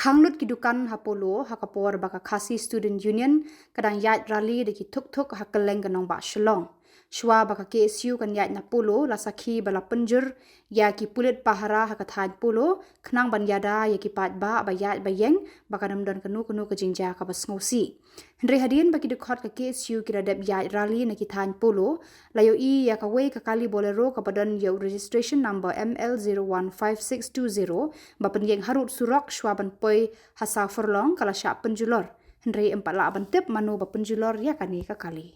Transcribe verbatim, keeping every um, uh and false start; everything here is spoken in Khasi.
Khang lut ki dukan ha Polo ha ka por ba ka Khasi Student Union ka dang ïaid rally da ki thuk thuk ha kylleng ka nongbah Shillong. Shuwa ba ka K S U kan ïaid na Polo, la sakhi ba la pynjur ïa ki pulit pahara ha ka thaiñ Polo khnang ban ïada ïa ki paidbah ba ïaid ba ïeng ba kan ym don kano kano ka jingjia kaba sngewsih. Hynrei hadien ba ki dkhot ka K S U ki la dep ïaid rally na ki thaiñ Polo, la ïohi ïa kawei ka kali Bolero kaba don ïa u registration number M L zero one five six two zero ba pynïeng harud surok shuwa ban poi ha saw furlong, ka la shah pynjulor. Hynrei ym pat lah ban tip mano ba pynjulor ïa kane ka kali.